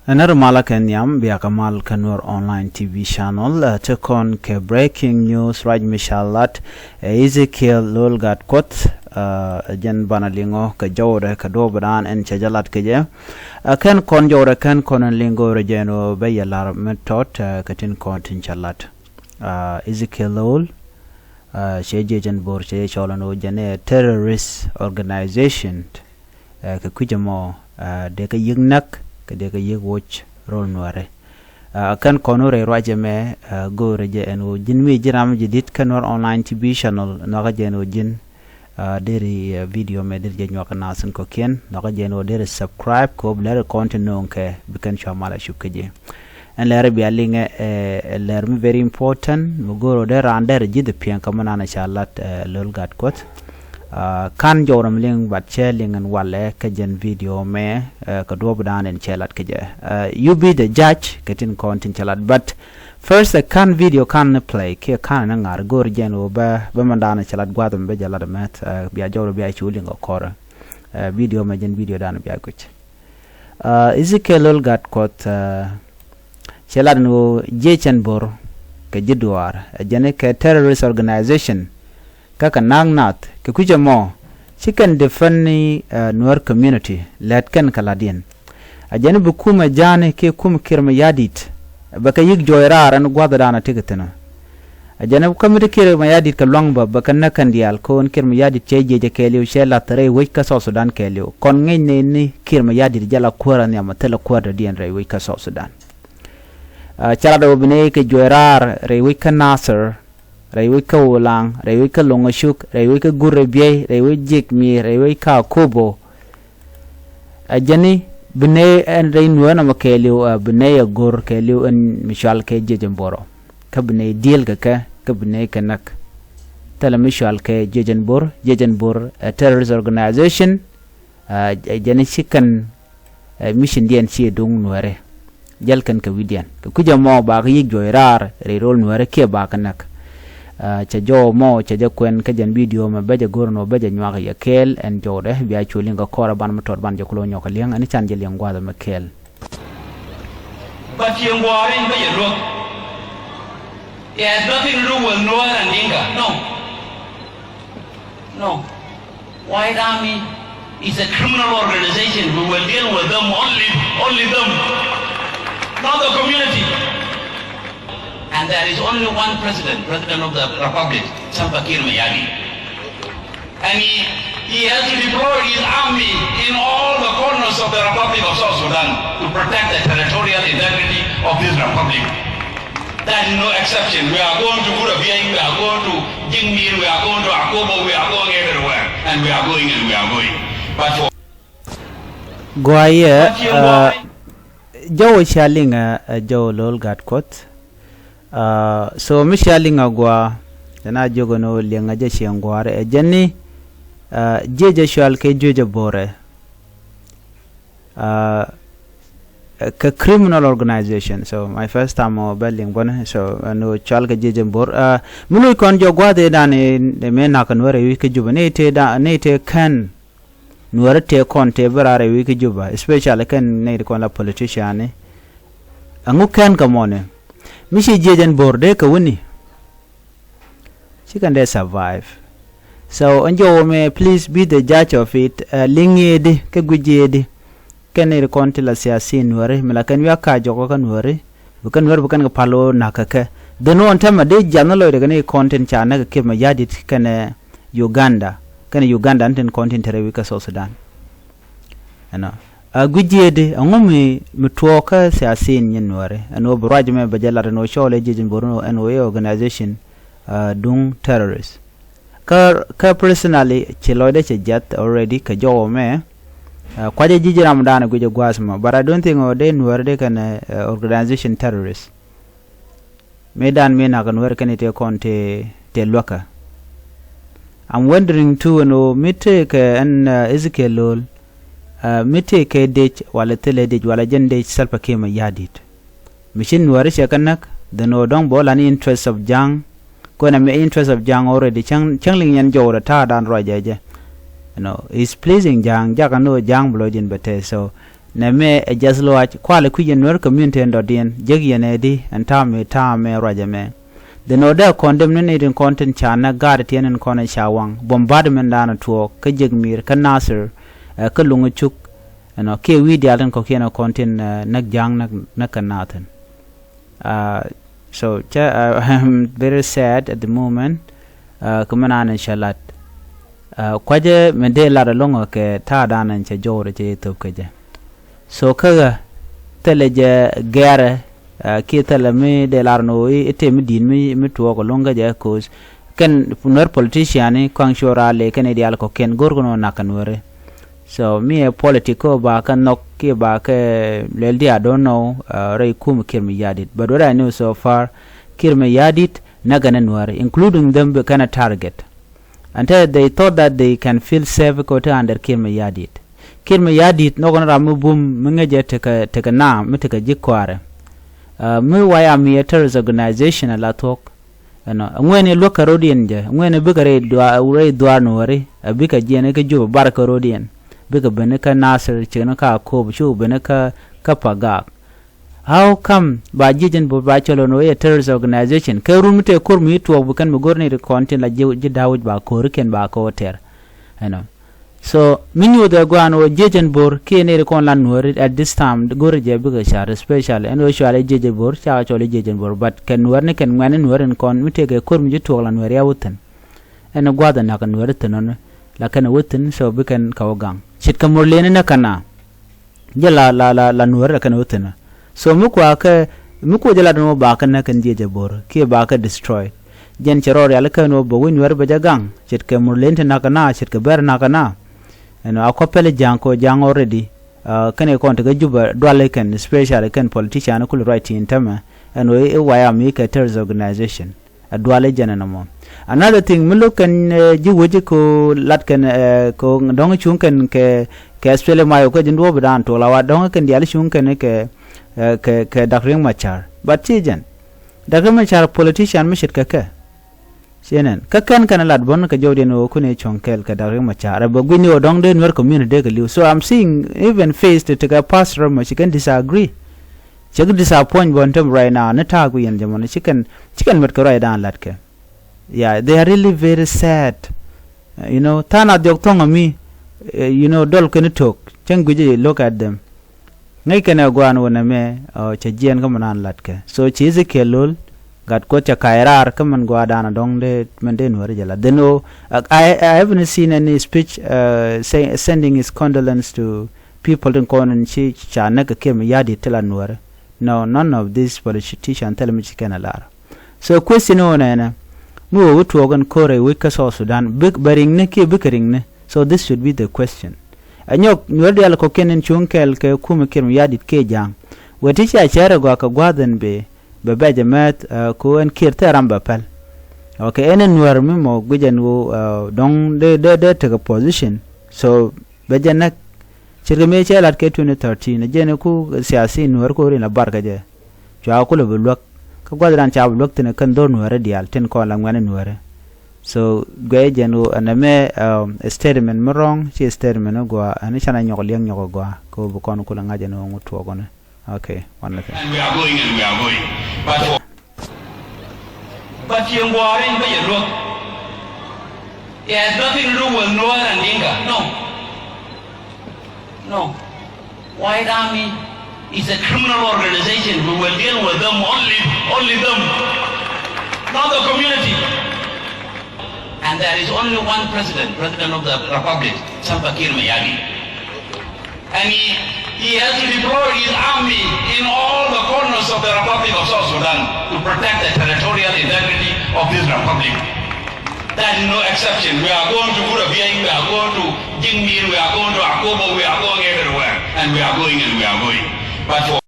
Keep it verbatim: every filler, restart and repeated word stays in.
Ɛn ɛ ri malä kɛ nhiam bia kɛ mal kä Nuer Online T V channel. Ɛ, te kɔn kɛ breaking news ruac mi ca lat, ɛ, Ezekiel Lol Gatkuoth, ɛ, jɛn banɛ liŋɔ kɛ jɔwdɛ kɛ duɔ̱ɔ̱pdan ɛn cɛ jɛ lat kɛ jɛ. Ɛ, kɛn kɔn jɔwdɛ kɛn kɔn ɛn liŋ go̱o̱rɛ jɛn ɣöö bɛ yɛ lar mi tɔt, ɛ, kɛ tin kɔn tin cɛ lat. Ɛ, Ezekiel Lol, ɛ, cɛ jiɛc ɛn bo̱r cɛ jɛ cɔl ɛn ɣöö jɛn ɛ terrorist organization. Ɛ, kɛ kui̱c ɛmɔ, ɛ, dee kɛ yiëk näk kɛ dee kɛ yiëk woc rol Nuäärɛ. Ɛ, kɛn kɔn wä rɛy ruac ɛmɛ, ɛ, go̱o̱rɛ jɛ ɛn ɣöö ji̱n mi ji̱ ram ji̱ di̱t kä Nuer Online T V channel, nhɔakä jɛ ɛn ɣöö ji̱n, ɛ, deri, ɛ, video mɛ deri jɛ nyuak kɛ nath in kɔ̱kiɛn, nhɔakä jɛ ɛn ɣöö deri subscribe kɛ ɣöö bi lɛr kɔn ti nööŋ kɛ bi kɛn cua mal a cup kä ji̱. Ɛn lɛr bia liŋɛ, ɛ, ɛ lɛr mi very important mi go̱o̱r ɣöö dee raan dɛr ji̱th piɛŋ kä mi naan ca lat, ɛ, Lol Gatkuoth. Ɛ, ka̱n jɔwdɛ mi liŋ bat cɛ liŋ ɛn walɛ kä jɛn video mɛ, ɛ, kɛ duɔ̱ɔ̱pdan ɛn cɛ lat kä jɛ. Ɛ, you be the judge kɛ tin kɔn tin cɛ lat. But first, ɛ, ka̱n video ka̱n ni play kiɛ ka̱n ni ŋa̱r go̱o̱r jɛn ɣöö bä, bä mɛn dan cɛ lat gua̱a̱th mi bä jɛ lat ɛmɛ, ɛ, bia jɔwdɛ bia cu liŋ kɛ kɔrɛ. Ɛ, video mɛ jɛn video dan bia guic. Ɛ, Ezekiel Lol Gatkuoth, ɛ, cɛ lat ni ɣöö jiɛc ɛn bo̱r kɛ ji̱ duaar, ɛ, jɛn kɛ terrorist organization. Kä kɛ na̱a̱k nath kɛ kui̱c ɛmɔ ci kɛn defend ni, ɛ, Nuer community lät kɛn kɛ la̱tdiɛn. Ɛ jɛn bi kumɛ ja̱a̱ni kiɛ kumɛ Kiir Mayardit bɛ kɛ yi̱k juɔc raar ɛn gua̱thdan a tekɛ thi̱n ɔ. Ɛ jɛn kä mi te Kiir Mayardit kɛ lua̱ŋ bä bɛ kɛ näk kɛn diaal kɛ ɣöö Kiir Mayardit cɛ jiɛc ɛ kɛɛliw cɛ lath rɛy wec kä South Sudan kɛɛliw. Kɔn ŋäc ni ni Kiir Mayardit jɛ la kuäär a nhiam a thilɛ kuäär dɔ̱diɛn rɛy wec kä South Sudan. Ɛ, cɛ lat ɛ ɣöö bi nɛy kɛ juɔc raar rɛy wec kä Nasir, rɛy wec kä Ulaŋ, rɛy wec kä Loŋacuk, rɛy wec kä Gurɛ Biey, rɛy wec Jiɛk Mi̱i̱r, rɛy wec kä Akobo. Ɛ jɛn i̱ bi nɛy ɛn rɛy Nuäär nɔmɔ kɛɛliw, ɛ, bi nɛy ɛ go̱r kɛɛliw ɛn mi cɔal kɛ jiɛc ɛn bo̱r ɔ. Kä bi nɛy diëël kɛ kɛ, kä bi nɛy kɛ näk. Thilɛ mi cɔal kɛ jiɛc ɛn bo̱r, jiɛc ɛn bo̱r ɛ terrorist organization. Ɛ, ɛ jɛn i̱ ci kɛn, ɛ, mission diɛn ci duŋ Nuäärɛ. Jäl kɛn kɛ wi̱diɛn kɛ kui̱c ɛmɔ ba kɛ yi̱k juɔc raar rɛy rol Nuäärɛ kiɛ ba kɛ näk. Ɛ, cɛ jɔw mɔ cɛ jɛ kuɛn kä jɛn video mɛ bä jɛ go̱r nɔ bä jɛ nyuak yɛ kɛɛl ɛn jɔwdɛ bia cu liŋ kɛ kɔrɛ ban mi tɔt ban jɛ kulɔ nyɔk kɛ liɛŋ ɛn can jɛ liɛŋ gua̱a̱th ɛmɛ kɛɛl. But you worry, but you look. It has nothing to do with Nuer and Dinka. No. No. White Army is a criminal organization. We will deal with them only, only them, not the community. And there is only one president, president of the republic, Salva Kiir Mayardit. And he, he has to deploy his army in all the corners of the Republic of South Sudan to protect the territorial integrity of this republic. There is no exception. We are going to Gurabiyai, we are going to Jingmir, we are going to Akobo, we are going everywhere. And we are going and we are going. But for Guayɛ, but you uh, know, Joe Chalinga, uh, Joe Lol Gatkuoth. Uh, so mi cia liŋ a gua tɛn a jiök ɛn ɣöö liɛŋ a jɛ cieŋ gua̱a̱r ɛ jɛn ni, uh, jiec ɛ cual kɛ juec ɛ bo̱rɛ. Uh, kɛ criminal organization. So my first time ɔ bɛ liŋ bɔni. So ɛn ɣöö cual kɛ jiec ɛ bo̱r. Uh, mi loc kɔn jɔk gua̱a̱th ëëdan ëë mëë na̱k kɛ Nuäärɛ wi̱c kä Jubɛ ni tëë dan ni tëë kɛn Nuäärɛ tëë kɔn tëë bä raar ɛ wi̱c kä Jubɛ, especially kɛn nɛy ti kɔn la politician ni. Ɛŋu kɛn kɛ mɔni mi ci jiec ɛn bo̱r dee kɛ wuni. Ci kɛn dee survive. So ɛn jɔwä mɛ, please be the judge of it. Uh, liŋ ëëdi kɛ guic ëëdi. Kɛn nɛy ti kɔn ti la siasin Nuäärɛ mi la kɛn wiak ka jɔkä kä Nuäärɛ. Bi kɛn Nuäärɛ bi kɛn kɛ pal ɣöö na̱k kɛ kɛ. Dhen ɣöö ɛn täämɛ dee jiath ni lɔcdɛ kɛ nɛy kɔn tin ca näk kɛ Kiir Mayardit kɛnɛ Uganda. Kɛnɛ Uganda ni tin kɔn tin te rɛy wi̱c kä South Sudan. Ɛnɔ. A guic jiëëdi ɛŋu mi, mi tuɔɔk kä siasin nyin Nuäärɛ. Ɛn ɣöö bi ruac mɛ bɛ jɛ lat ɛn ɣöö cɔɔl ɛ jiec in bo̱r ɛn ɣöö ɛ organization, uh, duŋ terrorist. Kä, kä personally ci lɔcdɛ cɛ jiath already kɛ jɔwä mɛ. Uh, kuacɛ ji̱ ji̱ ramdan ɛ guic ɛ gua̱a̱th mɔ. But I don't think ɣöö dee Nuäärɛ dee kɛn, uh, organization terrorist. Mëëdan mi nakä Nuäärɛ kɛn i̱ tëë kɔn tëë, tëë luäkä. I'm wondering too ɛn ɣöö mi tëë kɛ ɛn, uh, Ezekiel Lol, uh, mi tëë kɛ dec walɛ thilɛ dec walɛ jɛn dec Salva Kiir Mayardit. Mi ci Nuäärɛ cɛ kɛ näk, dhen ɣöö dɔ̱ŋ bɛ ɣöö lan interest of Ja̱a̱ŋ. Kuɛn ɛmɛ interest of Ja̱a̱ŋ already cäŋ, cäŋ liŋ yɛn jɔwdɛ ta̱a̱dan ruacɛ jɛ. You know, is pleasing Ja̱a̱ŋ, jakä ni ɣöö Ja̱a̱ŋ bi lɔcdin bɛ tɛth. So Nɛ mɛ ɛ jɛth luaac kualɛ kui̱c ɛ Nuer community ɛn dɔ̱diɛn jek yɛn ɛ di ɛn ta̱a̱ mi ta̱a̱ mɛ ruac ɛmɛ. Dhin ɣöö dee kɔn dem ni nɛy tin kɔn tin ca näk gaat tiɛn in kɔn in ca waŋ bombardment daanɔ tuɔɔk kä jek mi̱i̱r kä Nasir, ɛ, kä luŋ cuk. Ɛnɔ kiɛ wi̱i̱ diaal tin kɔ̱kiɛn ɛ kɔn tin, ɛ, näk ja̱a̱ŋ näk näk kɛ naath thi̱n. Aa, so cä, aa, I'm very sad at the moment. Aa, kɛ mi naan in cɛ lat. Aa, kuacä mi dee lat ɛlɔ̱ŋ kɛ ta̱a̱ daanɔ in cɛ jɔwdɛ cɛ thop kä jɛ. So kä ɣä thilɛ jɛ gɛrɛ, aa, kiɛ thilɛ mi dee lar ni ɣöö i̱ tëë mi di̱i̱t mi, mi tuɔɔk ɛlɔ̱ŋ kä jɛ, 'cause kɛn Nuer politician ni kɔaŋ cuɔr a lëë kɛn i̱ diaal kɔ̱kiɛn go̱r kɛn ɣöö nak kɛ Nuäri. So mi ɛ politic kä ba kä nhɔk kiɛ ba kä luɛl di, I don't know, aa, rɛy kum Kiir Mayardit. But what I know so far, Kiir Mayardit näk kɛn ɛ Nuäri, including them bi kɛn ɛ target. And they thought that they can feel safe kɛ ɣöö te under Kiir Mayardit. Kiir Mayardit nhɔk kɛn ram mi bum mi ŋäcɛ tekɛ, tekɛ naam mi tekɛ ji̱ kɔaarɛ. Aa, mi waya mi ɛ terrorist organization ala thuɔ̱k. Ɛnɔ ɛŋuɛn i̱ luäk kɛ ro̱diɛn jɛ, ɛŋuɛn i̱ bikɛ rɛy dhuaar, rɛy dhuaar Nuäri, ɛ bikɛ jiɛn i̱ kä Jubɛ bar kɛ ro̱diɛn. Bikɛ ben i̱ kä Nasir, ciɛn i̱ kä Akobo, cu ben i̱ kä, kä Pagak. How come ba jiec ɛn bo̱r ba cɔl ɛn ɣöö i̱ ɛ terrorist organization? Kɛ run mi tëë ko̱r mi tuɔɔk bi kɛn mi go̱r ni ri kɔn tin la ji̱, ji̱ da̱wec ba ko̱rikiɛn ba kɛ wä tɛr. Ɛnɔ. So mi nyuuth ɛ gua̱a̱n ɣöö jiec ɛn bo̱r kiɛ nɛy ti kɔn la Nuäri at this time go̱rɛ jɛ bikɛ car, especially ɛn ɣöö cuali jiec ɛn bo̱r, cakɛ cɔl i̱ jiec ɛn bo̱r, but kɛ Nuäär ni kɛn ŋuɛ̈tni Nuäär in kɔn mi tëëkɛ ko̱r mi ci tuɔɔk la Nuäär ya wä thi̱n. Ɛn gua̱a̱th ɛ na̱k kɛ Nuäär thi̱n nɔni la kɛn ɛ wä thi̱n, so bi kɛn kɛ wä gaŋ. Ce̱tkɛ Murleni näk kɛ na. Jɛ la, la, la, la Nuäär la kɛn wä thi̱n. So mi kua kɛ, mi kua jɛ lat ni wä ba kɛ näk kɛn jiec ɛ bo̱r kiɛ ba kɛ destroy. Jɛn cɛ rɔ rial kɛn wä bä wi̱c Nuäär bɛ jɛ gaŋ. Ce̱tkɛ Murleni ti na̱k kɛ na, ce̱tkɛ Bɛr na̱k kɛ na. Ɛn a kɔ pɛl ja̱a̱ŋ kɔ ja̱a̱ŋ already. Aa, kɛn kɔn tekɛ Jubɛ dual kɛn, especially kɛn politician kul ruac tin tämɛ. Ɛn wä i̱ waya mi kɛ terrorist organization. A dual i̱ jɛn ɛn ɛmɔ. Another thing, mi lo̱k kɛn, eh, ji̱ wec ko lat kɛn, eh, ko dɔ̱ŋ cuŋ kɛn kɛ, kɛ S P L M I O kɛ ji̱n duɔ̱ɔ̱p dan tuɔl a wa dɔ̱ŋ kɛn diaal cuŋ kɛn kɛ, eh, kɛ, kɛ Dak Riek Machar. But ci jɛn. Dak Riek Machar politician mi ce̱tkɛ kɛ. Ci nɛn. Kä kɛn kɛn lat bɔn kɛ jɔwdiɛn ɣöö kun i̱ cuɔ̱ŋ kɛɛl kɛ Dak Riek Machar. Ɛ bɛ gui̱n ni ɣöö dɔ̱ŋ dee Nuer community dee kɛ li̱w. So I'm seeing even face ti tekɛ pastor mɔ ci kɛn disagree. Cɛ kɛ disappoint bä ni tem right now ni ta̱a̱ guic yɛn jɛ mɔni ci kɛn, ci kɛn met kɛ ruacdan latkɛ. Yeah, they are really very sad. Uh, you know, tha̱a̱ŋ a dhiɔk thɔ̱ŋ ami, uh, you know, dɔl kɛn tok cäŋ guic i̱ look at them. Ŋäc kɛn ɛ gua̱a̱n wä nɛmɛ, uh, cɛ jiɛɛn kä mɛ naan latkɛ. So ci Ezekiel Lol, gat Kuɔth cɛ ka̱c raar kä mɛn gua̱a̱r daanɔ dɔ̱ŋ dee mɛn dee Nuäri jɛ la. Then, oh, I, I haven't seen any speech, uh, say, sending his condolence to people tin kɔn in ci ca näk kɛ Kiir Mayardit ti la Nuäri. No, none of these politicians thil mi ci kɛn a lar. So question ɣän ɛnɛ, mi wä wä tuɔɔk ɛn ko̱r ɛ wec kä South Sudan, bik bɛ riŋni kiɛ bikɛ riŋni? So this should be the question. Ɛ nyɔk Nuäär diaal kɔ̱kiɛn in cuŋ kɛɛl kɛ kumɛ Kiir Mayardit kiɛ ja̱a̱ŋ. Wee ti cia cɛɛr ɛ gɔaa kɛ gua̱a̱th ɛn bee, bɛ bɛc ɛ mɛth, ɛ, ko ɛn Kiir thɛɛr ram bɛ pɛl. Okay, ɛn ɛ Nuäär mi mɔ guic ɛn ɣöö, ɛ, dɔ̱ŋ dee, dee, dee tekɛ position. So bɛ jɛ näk. Ce̱tkɛ mëë cɛ lat kɛ twenty thirteen, ɛ jɛn ku siasi Nuäär ku rin la bar kä jɛ. Cua kulɛ bi luäk. Kä gua̱thdan ca bi luäk thi̱n kɛn dho̱r Nuäärä diaal tin kɔn la ŋuɛ̈ni Nuäärä. So guɛy jɛn ɣöö ɛn ɛmɛ, um, statement mi rɔ̱ŋ, ci statement mi gɔaa, ɛn canɛ nyɔk liɛŋ nyɔk gɔaa, kɛ ɣöö bi kɔn kulɛ ŋa̱c ɛn ɣöö ŋut tuɔɔk ɣöni. Okay, one thing. And we are going and we are going. But for But yɛn gua̱a̱r in bä yɛ luäk. It has nothing to do with Nuer and Dinka. No. No. White Army is a criminal organization. We will deal with them only, only them. Not the community. And there is only one president, president of the republic, Salva Kiir Mayardit. And he, he has to deploy his army in all the corners of the Republic of South Sudan to protect the territorial integrity of this republic. That is no exception. We are going to Burabia, we are going to Jingmir, we are going to Akobo, we are going everywhere. And we are going and we are going. But for